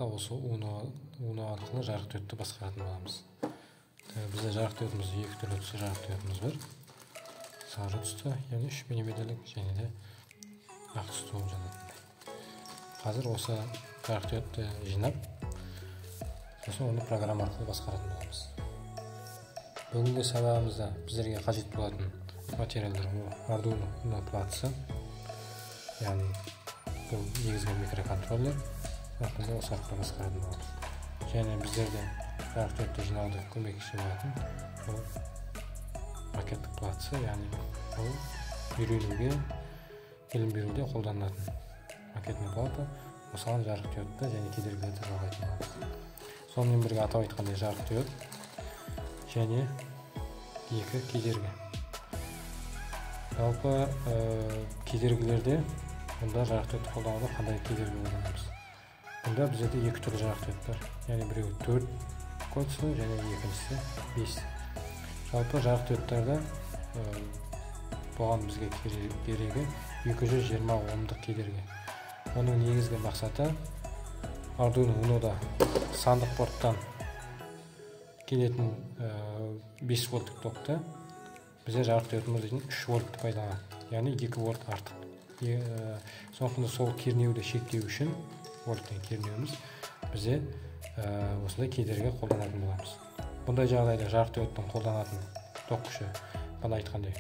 сабақта осы Uno арқылы жарық диодты басқаратын боламыз. Бізде жарық диодымыз екі түрлі түсті жарық диодымыз бар. Сары түсті, яғни 3 мм-лік, және де ақ түсті болып жанатындай. Қазір осы жарық диодты жинап, сосын оны программа арқылы басқаратын боламыз. Бүгінгі сабағымызда біздерге қажет болатын материалдар ол Arduino Uno платасы, яғни бұл негізгі микроконтроллер, сондықтан да осы арқылы басқаратын боламыз. Және біздерде жарық диодты жинауда көмекші болатын бұл макеттік платасы, яғни бұл үйренуге, білім беруде қолданылатын макетный плата. Осыған жарық диодты және кедергілерді жалғайтын боламыз. Сонымен бірге атап айтқандай жарық диод және екі кедергі. Жалпы кедергілерде мұнда жарық диодты қолдануда қандай кедергі қолданамыз? Бұнда біздерде екі түрлі жарық диод бар, яғни біреуі 4 кольцелі және екіншісі 5. Жалпы жарық диодтарда бұған бізге керегі 220 омдық кедергі. Оның негізгі мақсаты Arduino Uno'да сандық порттан келетін 5 вольттық токты бізде жарық диодымыз дейтін 3 вольтты пайдаланады, яғни 2 вольт артық. Сондықтан сол кернеуді шектеу үшін вольттың кернеуіміз бізде осындай кедергі қолданатын боламыз. Бұндай жағдайда жарық диодтың қолданатын ток күші, бағана айтқандай,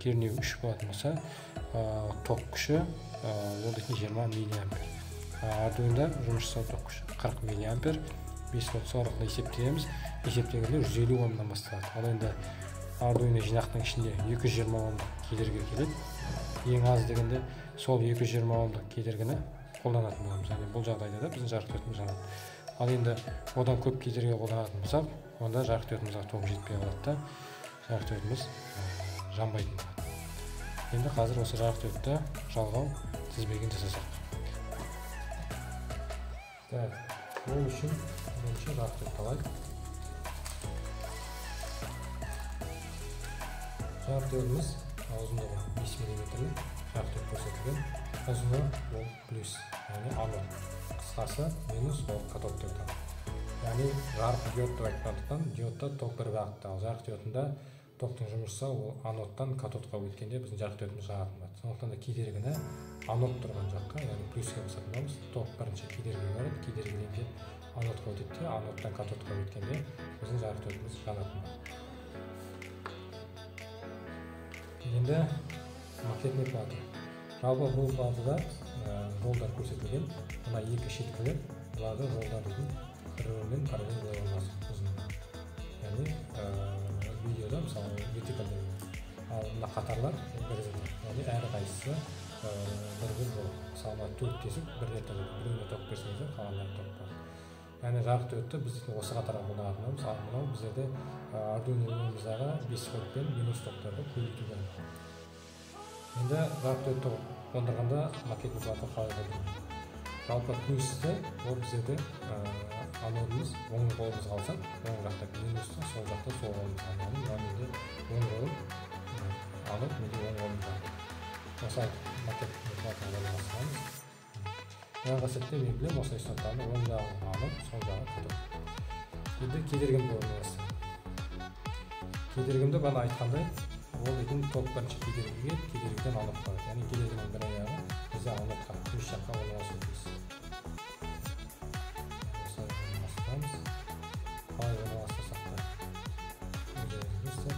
кернеу 3 болатын болса, ток күші ол дейтін 20 миллиампер. Arduino'да жұмыс жасау ток күші 40 миллиампер, 5 вольт сол арқылы есептейміз. Есептегенде 150 омнан басталады. Ал енді Arduino жинақтың ішінде 220 омдық кедергі келеді. Ең аз дегенде сол 220 омдық кедергіні қолданатын боламыз. Яғни бұл жағдайда да біздің жарық диодымыз жанады. Ал енді одан көп кедергі қолданатын болсақ, онда жарық диодымызға ток жетпей қалады да, жарық диодымыз жанбайтын болады. Енді қазір осы жарық диодты жалғау тізбегін жасасақ. Так, ол үшін бірінші жарық диодты алайық. Жарық диодымыз ұзындығы 5 мм-лік жарық диод көрсетілген. Ұзыны ол плюс, яғни анод, қысқасы минус, ол катод деп аталады. Яғни жарық диод деп айтқандықтан диодта ток бір бағытта, ал жарық диодында токтың жұмыс жасауы ол анодтан катодқа өткенде біздің жарық диодымыз жанатын болады. Сондықтан да кедергіні анод тұрған жаққа, яғни плюске қосатын боламыз. Ток бірінші кедергіге барады, кедергіден кейін анодқа өтеді де, анодтан катодқа өткенде біздің жарық диодымыз жанатын болады. Енді макетный плата. Жалпы бұл платада жолдар көрсетілген. Мына екі шеткілер, бұларды жолдар дейтін бір-бірімен параллель бола орналасқан ұзындығы. Яғни видеода мысалы вертикальді, ал мына қатарлар горизонталь, яғни әрқайсысы бір-бір жол. Мысалы мына 4 тесік бір рет тұрады, біреуіне ток берсеңіздер, қалғандары ток болады. Яғни жарық диодты біз осы қатарға қолданатын боламыз. Ал мынау біздерде Arduino Uno'мыздағы 5 вольт пен минус токтарды көбейтуге арналған. Енді жарық диодты қондырғанда макетный плата қалай қондырылады? Жалпы плюсті ол біздерде анодымыз оң қолымызға алсақ, оң жақта минусты, сол жақта сол қолымызға алады. Мына менде оң қолым анод, менде оң қолым жарық. Осылай макетный платаны орналастырамыз. Жаңағы сәтте мен білемін, осылай ұстатқанда оң жағы анод, сол жағы катод. Енді кедергімді орналастырамын. Кедергімді бағана айтқандай, ол дейтін ток бірінші кедергіге, кедергіден анодқа барады. Яғни кедергінің бір аяғы бізде анодқа, плюс жаққа орналасуы тиіс. Осылай орналастырамыз. Қалай орналастырсақ та өздеріңіз білесіздер.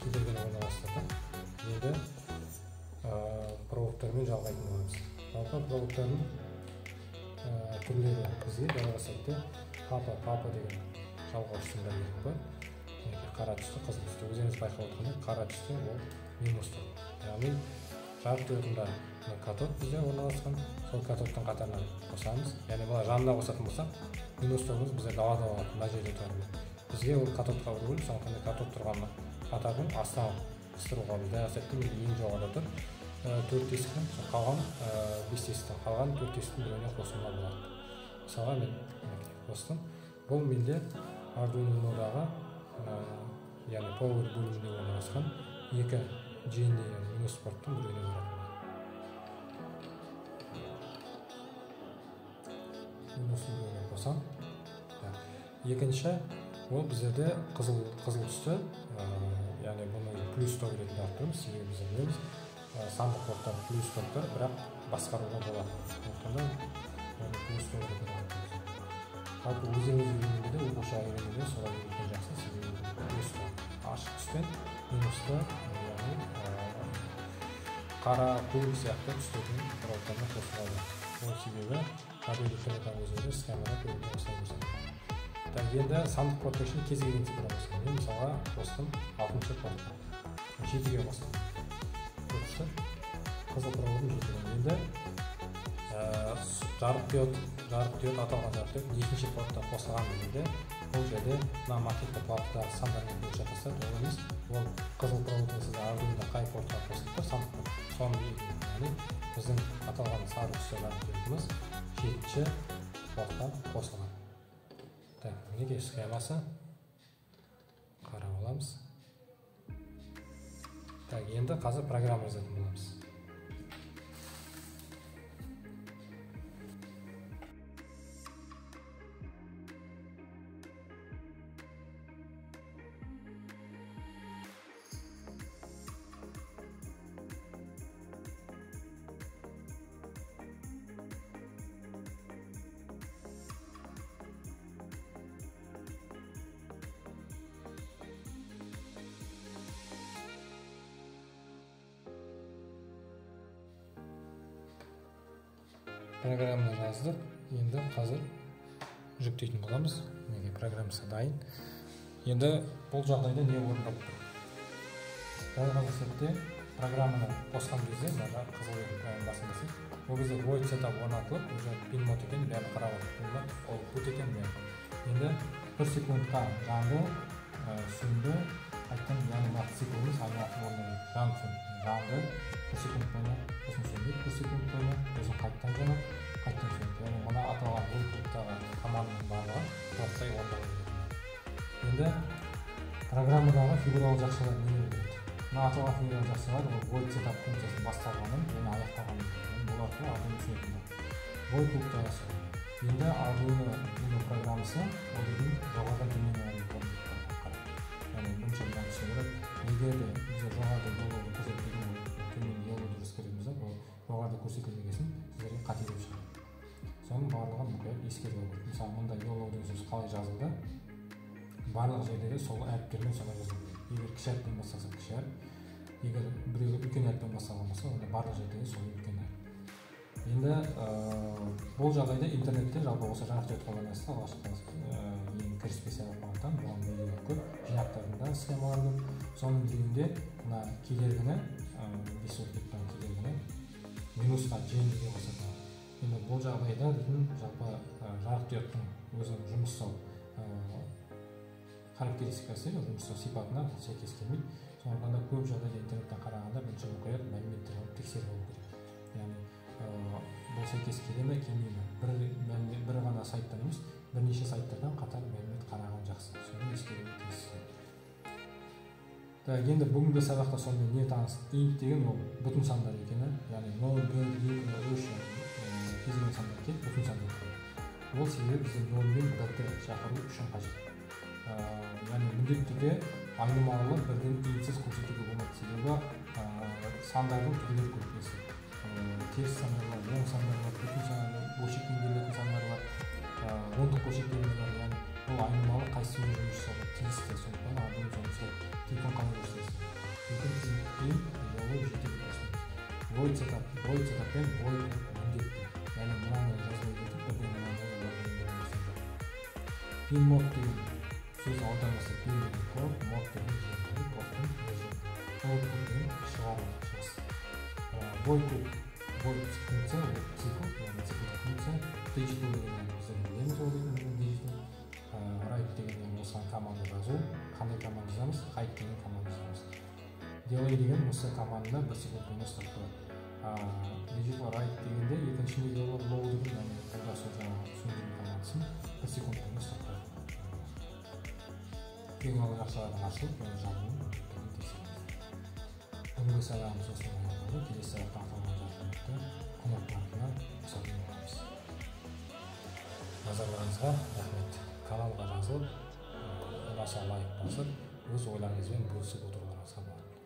Кедергіні орналастырдық. Енді проводтармен жалғайтын боламыз. Жалпы проводтардың түрлері бізге жаңағы сәтте папа деген жалғауыш сымдар керек бар. Қара түсті, қызыл түсті. Өздеріңіз байқап отырғандай, қара түсті ол минус ток. Яғни жарық диодында катод бізде орналасқан, сол катодтың қатарынан қосамыз. Яғни бұлар жанына қосатын болсақ, минус тогымыз бізде далада болады, мына жерде тұрады. Бізге ол катодқа бару керек, сондықтан да катод тұрған қатардың астына қыстыруға біз дәл сәтте менде ең жоғарыда тұр. 4 тесіктің, қалған 5 тесіктің, қалған 4 тесіктің біреуіне қосуға болады. Мысалға мен қостым. Бұл менде Arduino Uno'дағы, яғни power бөлімінде орналасқан екі GND, яғни минус порттың біреуіне баратын болады. Минустың біреуіне қосам. Екінші, ол біздерде қызыл түсті, яғни бұны плюс ток ретінде алып тұрмыз, себебі біз білеміз, сандық порттар плюс токтар, бірақ басқаруға болады. Сондықтан да оны плюс ток ретінде алып тұрмыз. Жалпы өздеріңіз үйренгенде де, оқушыға үйренгенде солай үйреткен жақсы, себебі плюс ток ашық түспен минусты, яғни қара, көк сияқты түстердің проводтарына қосуға болады. Оның себебі жалпы электрониканың өзінде схемада көбіне осылай көрсетілген. Енді сандық порттың ішінде кез келген цифра қосылады. Мен мысалға қостым 6-шы портқа, 7-ге қостым. Көрдіңіздер, қызыл проводым 7-ге. Енді жарық диод аталған жарық диод нешінші портта қосылған дегенде, бұл жерде мына макетті платадағы сандармен бойынша тастады, ол емес, ол қызыл проводтың сізде Arduino-да қай портқа қосылып тұр, сандық порт, соны белгілейді. Яғни біздің аталған сары түсті жарық диодымыз 7-ші портқа қосылған. Так, мінекей схемасы, қарап аламыз. Так, енді қазір программа жазатын боламыз. Программаны жаздық, енді қазір жүктейтін боламыз. Мінекей программасы дайын. Енді бұл жағдайда не орындалып тұр? Дәл қазір сәтте программаны қосқан кезде, мына қызыл басын басып, ол кезде void setup орнатылып, уже pin mode екен, бәрін қарап отырып, pin mode, output екен бәрі. Енді 1 секундқа жанды, сөнді, қайтадан, яғни мына цикліміз айналып орындалады. Жанды, сөнді, жанды, 1 секунд бойына, сосын сөнді, 1 секунд бойына, сосын қайтадан жанады, қайтадан сөнді. Яғни мына аталған void loop'тағы команданың барлығы толықтай орындалады. Енді программадағы фигуралы жақшалар нені білдіреді? Мына аталған фигуралы жақшалар ол void setup функциясының басталғанын және аяқталғанын білдіреді. Бұл арқылы Arduino түсінетін болады. Void loop'тағы сол. Енді Arduino Uno программасы ол деген жоғарыдан төмен қарай орындалады. Яғни бірінші мынаны түсіне керек. Егер де бізде жоғарыда yellow көрсетілген, төмен yellow деп жазып кететін болсақ, ол жоғарыда көрсетілмеген сіздерге қате деп шығады. Соның барлығын мұқият ескеру керек. Мысалы, мұнда yellow деген сөз қалай жазылды? Барлық жерлерде сол әріптермен солай жазылу керек. Егер кіші әріппен басталса кіші әріп, егер біреу үлкен әріппен басталған болса, онда барлық жерде сол үлкен әріп. Енді бұл жағдайда интернетте жалпы осы жарық диодқа байланысты алғашқы ең кіріспе сабақ болғандықтан бұған видеолар көп, жинақтарында схемалар көп. Соның біреуінде мына кедергіні, 5 вольттан кедергіні минусқа GND-ге қосады. Енді бұл жағдайда дейтін жалпы жарық диодтың өзінің жұмыс жасау характеристикасы, жұмыс жасау сипатына сәйкес келмейді. Сондықтан да көп жағдайда интернеттен қарағанда бірінші мұқият мәліметтер алып тексеріп алу керек. Яғни бұл сәйкес келе ме, келмей ме? Бір ғана сайттан емес, бірнеше сайттардан қатар мәлімет қараған жақсы. Соны ескеруге тиіссіздер. Так, енді бүгінгі сабақта сонымен не таныстық? Int деген ол бүтін сандар екені, яғни 0, 1, 2, 3, кез келген сандар келіп бүтін сандар тұрады. Ол себебі бізде 0 мен 1-ді шақыру үшін қажет. Яғни міндетті түрде айнымалылы бірден интсіз көрсетуге болмайды, себебі сандардың түрлері көп. Теріс сандар бар, оң сандар бар, бүтін сандар, бөлшекпен берілетін сандар бар, ондық бөлшекпен бар. Яғни бұл айнымалы қайсысымен жұмыс жасауға тиісті. Сондықтан Arduino соны сұрайды. Телефон қалай көрсетесіз? Мүмкін int yellow жеті деп көрсетеміз. Void setup, void setup пен void міндетті. Яғни мынаны жазбай кетіп, бірден мынаны жазып жоқ. Pin mode деген сөз аудармасы pin деген порт, mode деген жер, порттың режимі. Output деген шығару, шығыс. Void loop, void функция, ол цикл, яғни циклдік функция. Digital деген яғни біздер білеміз ол деген digital. Write деген яғни осыған команда жазу, қандай команда жазамыз? Hide деген команда жазамыз. Delay деген осы команданы 1 секунд бойына ұстап тұрады. Digital write дегенде екіншінде yellow low деген, яғни бұл да сол жаңағы сөндіру командасын 1 секунд бойына ұстап тұрады. Фигуралы жақшалардың ашылып, және жабылуын тексереміз. Бүгінгі Бүгінгі сабағымыз осымен аяқталды. Келесі сабақта аталған жадынаманы кнопкаларына қосатын боламыз. Назарларыңызға рахмет. Каналға жазылып, ұнаса лайк басып, өз ойларыңызбен бөлісіп отыруларыңызға болады.